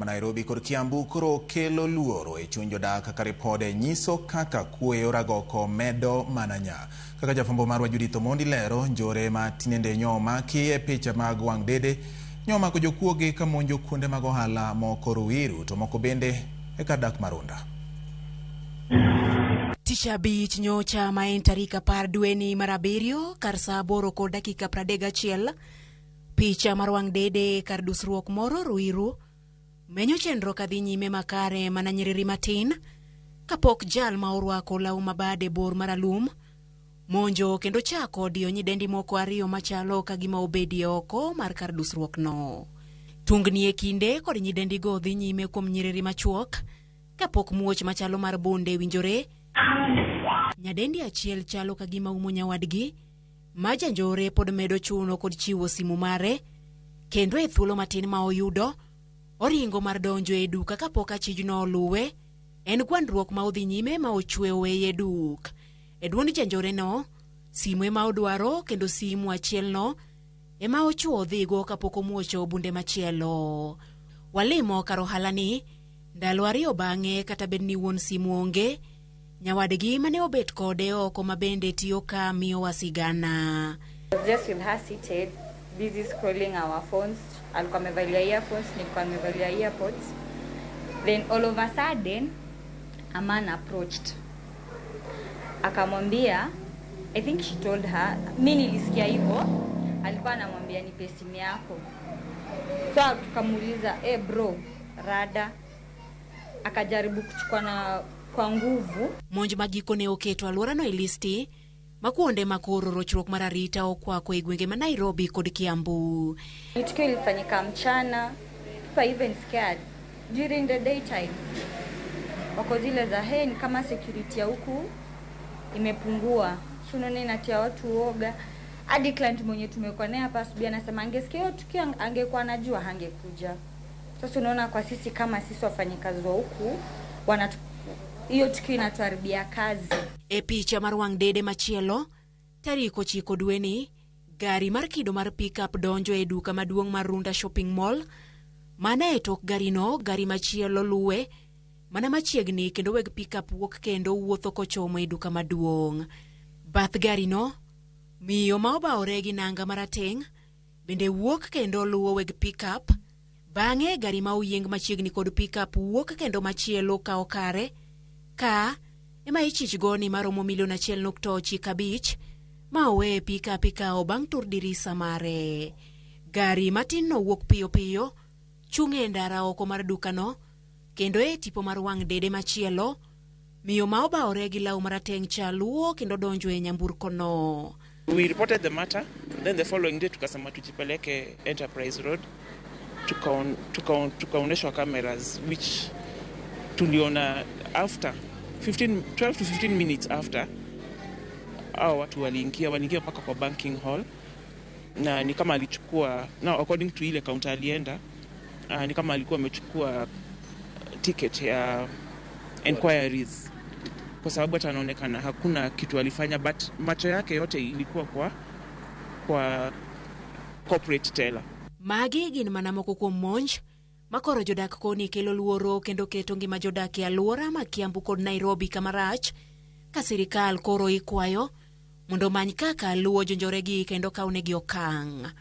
Nairobi kod Kiambu koro kelo luoro e chuny jodak kaka ripode nyiso kaka kuoyo ragoko medo mana nya. Kaka jafwambo marwa Judith Omondi lero, njore ma tinende nyo omaki e picha mag wang' dede nyo omako jokuoge ka monjo kuonde mag ohala moko Ruiru to moko bende e kar dak mar Runda. Tich abich nyocha ma en tarik 10 dweni mar 7 kar saa 8:31 picha mar wang' dede kar dusruok moro Ruiru menyo chenro kadhi nyime makare mana nyiriri matin kapok jal ma orwako law mabade bor maralum monjo kendo chako diyo nyidendi moko ariyo machalo ka gima obedie oko mar kar dusruok no. Tungni e kinde kod nyidendigo dhi nyime kuom nyiriri machuok kapok muoch machalo mar bunde winjore. Nyadendi achiel chalo ka gima umo nyawadgi ma janjore pod medo chuno kod chiwo simu mare kendo e thuolo matin ma oyudo oringo mar donjo e duka kapok achijno oluwe. En gwandruok ma odhi nyime ma ochwe oweye duk. E duond janjore no, simu ema odwaro kendo simu achiel no ema ochuo odhigo kapok omuocho bunde machielo. Walimo kar ohala ni ndalo 2 bang'e kata bed ni wuon simu onge, nyawadgi mane obet kode oko ma bende tiyo ka miyowa sigana. Just with her seated, busy scrolling our phones. Alikuwa amevalia earphones, nilikuwa nimevalia earpods. Then all of a sudden, a man approached. Akamwambia, I think she told her, mi nilisikia hivyo, alikuwa anamwambia nipe simu yako. So tukamuuliza, bro, rada. Akajaribu kuchukua na kwa nguvu. Monj mag giko ne oketo alworano e listi ma kuonde ma koro rochruok mar arita okwako e gwenge ma Nairobi kod Kiambu. Tukio ilifanyika mchana, people are even scared during the daytime. Wako zile za hey, ni kama security ya huku imepungua. So unaona inatia watu uoga. Hadi client mwenye tumekuwa naye hapa asubuhi anasema angesikia hiyo tukio angekuwa anajua hangekuja. Sasa unaona kwa sisi kama sisi wafanyikazi wa huku hiyo tukio inatuharibia kazi. E picha mar wang' dede machielo, tarik 9 dweni, gari mar kido mar pickup donjo e duka maduong' mar Runda Shopping Mall. Mana e tok garino, gari machielo luwe mana machiegni kendo weg pickup wuok kendo wuotho kochomo e duka maduong'. Bath garino, miyo ma obawore gi nanga marateng' bende wuok kendo luwo weg pickup. Bang'e gari ma oyieng machiegni kod pickup wuok kendo machielo kawo kare ka ema ichichgo ni maromo milion 1.95 ma owe pickup ikawo bang' tur dirisa mare. Gari matin no wuok piyo piyo chung' e ndara oko mar dukano kendo e tipo mar wang' dede machielo miyo ma obawore gi law marateng' cha luwo kendo donjo e nyamburko no. We reported the matter, then the following day tukasema tujipeleke Enterprise Road, tukaonyeshwa cameras which tuliona after 12 to 15 minutes after hao watu waliingia mpaka kwa banking hall, na ni kama alichukua, now according to ile counter alienda, ni kama alikuwa amechukua ticket ya inquiries, kwa sababu hata anaonekana hakuna kitu alifanya, but macho yake yote ilikuwa kwa corporate teller. Magi gin mana moko kuom monj makoro jodak koni kelo luoro kendo keto ngima jodak e alwora ma Kiambu kod Nairobi kamarach, ka sirikal koro ikwayo mondo omany kaka luwo jonjoregi kendo kawnegi okang'.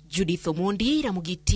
Judith Omondi, Ramogi TV.